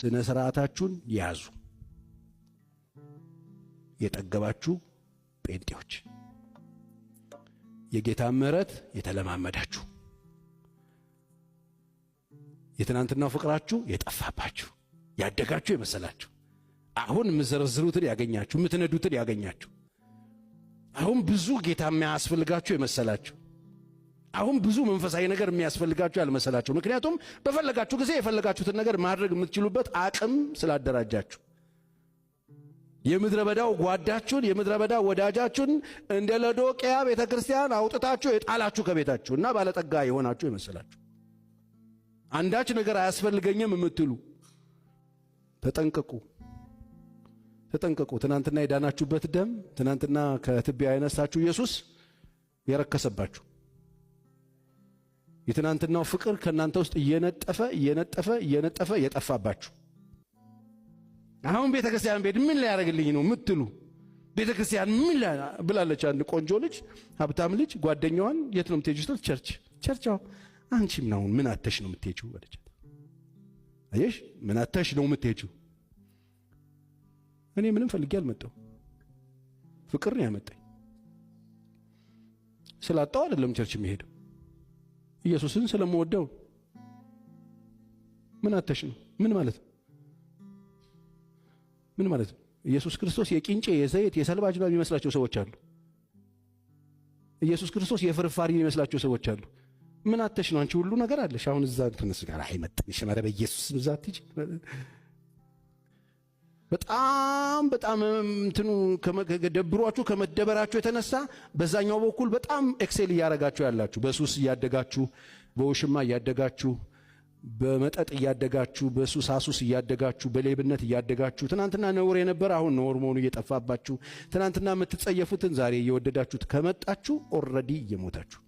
ስነ ስርዓታችሁን ያዙ። የጠገባችሁ ጴንጤዎች፣ የጌታ ምሕረት የተለማመዳችሁ፣ የትናንትናው ፍቅራችሁ የጠፋባችሁ፣ ያደጋችሁ የመሰላችሁ፣ አሁን የምዘረዝሩትን ያገኛችሁ፣ የምትነዱትን ያገኛችሁ፣ አሁን ብዙ ጌታ የሚያስፈልጋችሁ የመሰላችሁ፣ አሁን ብዙ መንፈሳዊ ነገር የሚያስፈልጋችሁ ያልመሰላችሁ፣ ምክንያቱም በፈለጋችሁ ጊዜ የፈለጋችሁትን ነገር ማድረግ የምትችሉበት አቅም ስላደራጃችሁ፣ የምድረ በዳው ጓዳችሁን፣ የምድረ በዳ ወዳጃችሁን እንደ ሎዶቅያ ቤተ ክርስቲያን አውጥታችሁ የጣላችሁ ከቤታችሁ እና ባለጠጋ የሆናችሁ የመሰላችሁ፣ አንዳች ነገር አያስፈልገኝም የምትሉ ተጠንቀቁ፣ ተጠንቀቁ። ትናንትና የዳናችሁበት ደም፣ ትናንትና ከትቢያ ያነሳችሁ ኢየሱስ የረከሰባችሁ፣ የትናንትናው ፍቅር ከእናንተ ውስጥ እየነጠፈ እየነጠፈ እየነጠፈ የጠፋባችሁ፣ አሁን ቤተ ክርስቲያን ቤት ምን ሊያደርግልኝ ነው የምትሉ፣ ቤተ ክርስቲያን ምን ብላለች አንድ ቆንጆ ልጅ፣ ሀብታም ልጅ ጓደኛዋን፣ የት ነው የምትሄጂው ስትል church። Church? አዎ። አንቺ ምን አሁን ምን አተሽ ነው የምትሄጂው አለቻት። አየሽ፣ ምን አተሽ ነው የምትሄጂው? እኔ ምንም ፈልጌ አልመጣሁ፣ ፍቅር ነው ያመጣኝ። ስላጣው አይደለም church የምሄደው፣ ኢየሱስን ስለምወደው። ምን አተሽ ነው? ምን ማለት ነው? ምን ማለት ነው? ኢየሱስ ክርስቶስ የቂንጬ፣ የዘይት፣ የሰልባጅ ነው የሚመስላቸው ሰዎች አሉ። ኢየሱስ ክርስቶስ የፍርፋሪ የሚመስላቸው ሰዎች አሉ። ምን አተሽ ነው? አንቺ ሁሉ ነገር አለሽ። አሁን እዛ ከነሱ ጋር አይመጥንሽም። ኧረ በኢየሱስ እዛ አትሂጂ። በጣም በጣም እንትኑ ደብሯችሁ ከመደበራችሁ የተነሳ በዛኛው በኩል በጣም excel እያረጋችሁ ያላችሁ፣ በሱስ እያደጋችሁ፣ በውሽማ እያደጋችሁ፣ በመጠጥ እያደጋችሁ፣ በሱስ አሱስ እያደጋችሁ፣ በሌብነት እያደጋችሁ፣ ትናንትና ነውር የነበረ አሁን ነውር መሆኑ እየጠፋባችሁ፣ ትናንትና የምትጸየፉትን ዛሬ እየወደዳችሁት ከመጣችሁ already እየሞታችሁ።